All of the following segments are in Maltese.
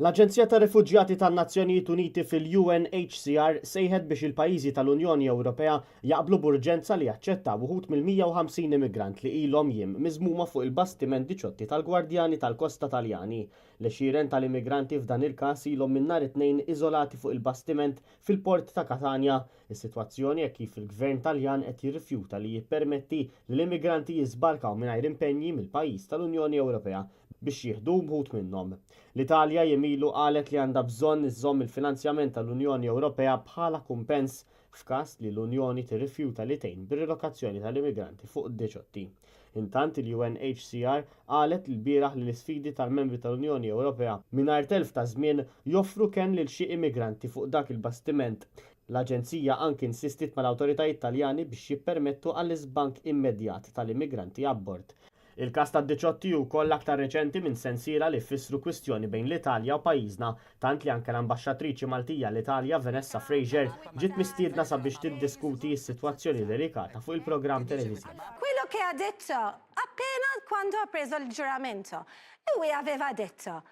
L-Aġenzija tar-Refuġjati tan-Nazzjonijiet Uniti fil-UNHCR sejħet biex il-pajjiżi tal-Unjoni Ewropea jaqblu b'urġenza li jaċċettaw uħud mill-150 immigrant li ilhom jiem miżmuma fuq il-bastiment Diciotti tal-Gwardjani tal-Kosta Taljani. L-għexieren tal-immigranti f'dan il-każ ilhom minn nhar it-Tnejn iżolati fuq il-bastiment fil-port ta' Katanja. Is-sitwazzjoni hekk kif il-Gvern Taljan qed jirrifjuta li jippermetti li l-immigranti jiżbarkaw mingħajr impenji mill-pajjiż tal-Unjoni Ewropea biex jieħdu wħud minnhom. L-Italja jiem ilu qalet li għandha bżonn iżżomm il-finanzjament tal-Unjoni Ewropea bħala kumpens f'każ li l-Unjoni tirrifjuta li tgħin bir-rilokazzjoni tal-immigranti fuq Diciotti. Intant il-UNHCR qalet lbieraħ li l-isfidi tal-membri tal-Unjoni Ewropea mingħajr telf ta' żmien joffru kenn lil xi immigranti fuq dak il-bastiment. L-aġenzija anki insistiet mal-awtoritajiet Taljani biex jippermettu għall-iżbank immedjat tal-immigranti abbord. Il-każ tad-Diciotti hu wkoll l-aktar reċenti minn sensiela li fissru kwistjoni bejn l-Italja u pajjiżna, tant li anke l-Ambaxxatriċi Maltija l-Italja, Vanessa Frazier, ġiet mistiedna sabiex tiddiskuti s-sitwazzjoni delikata fuq il-programm televiżiv. Quello che ha detto appena quando ha preso il giuramento. Lui aveva detto,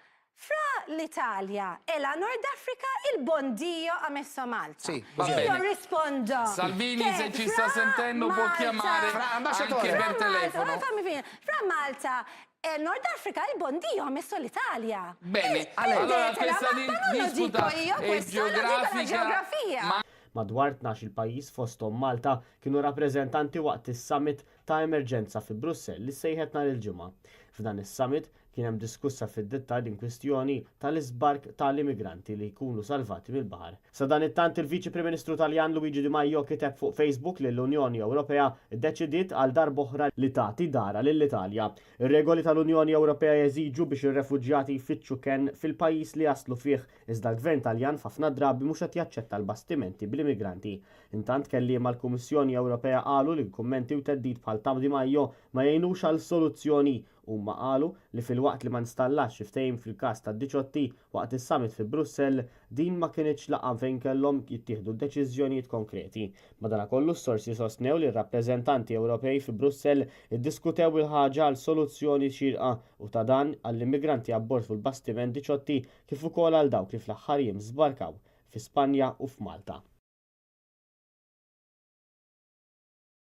Fra l'Italia e la Nord Africa il buon Dio ha messo Malta. Sì, va Io bene. rispondo Salvini, che se ci sta fra sentendo, può Malta chiamare Fra anche ambasciatore. per Fra Malta, telefono. ma fammi finire. Fra Malta e Nord Africa il buon Dio ha messo l'Italia. Bene, E allora prendete la questa di- mappa, non lo disputa dico io, è questo lo dico la geografica, geografia. ma Madwar 12-il pajjiż fosthom Malta kienu rappreżentanti waqt is-summit ta' emerġenza fi Brussell li ssejħet nhar il-Ġimgħa. F'dan is-summit kien hemm diskussa fid-dettall din kwistjoni tal-iżbark ta' l-immigranti li jkunu salvati mill-baħar. Sadanittant il-Viċi Prim Ministru Taljan Luigi Di Maio kiteb fuq Facebook li l-Unjoni Ewropea ddeċidiet għal darb'oħra li tagħti darha lill-Italja. Ir-regoli tal-Unjoni Ewropea jeżiġu biex ir-refuġjati jfittxu kenn fil-pajjiż li jaslu fih iżda l-Gvern Taljan f'ħafna drabi mhux qed jaċċetta l-bastimenti bl-immigranti. Intant kelliema għall-Kummissjoni Ewropea qalu li l-kummenti u theddid bħal ta' Di Maio ma jgħinux għal soluzzjoni. Huma qalu li filwaqt li ma nstallax xi ftehim fil-każ tad-Diciotti waqt is-summit fi Brussell, din ma kinitx laqgħa fejn kellhom jittieħdu deċiżjonijiet konkreti. Madanakollu s-sorsi sostnew li r-rappreżentanti Ewropej fi Brussell iddiskutew il-ħaġa għal soluzzjoni xierqa u ta' dan għall-immigranti abbord fuq il-bastiment Diciotti kif ukoll għal dawk li fl-aħħar jiem żbarkaw fi Spanja u f'Malta.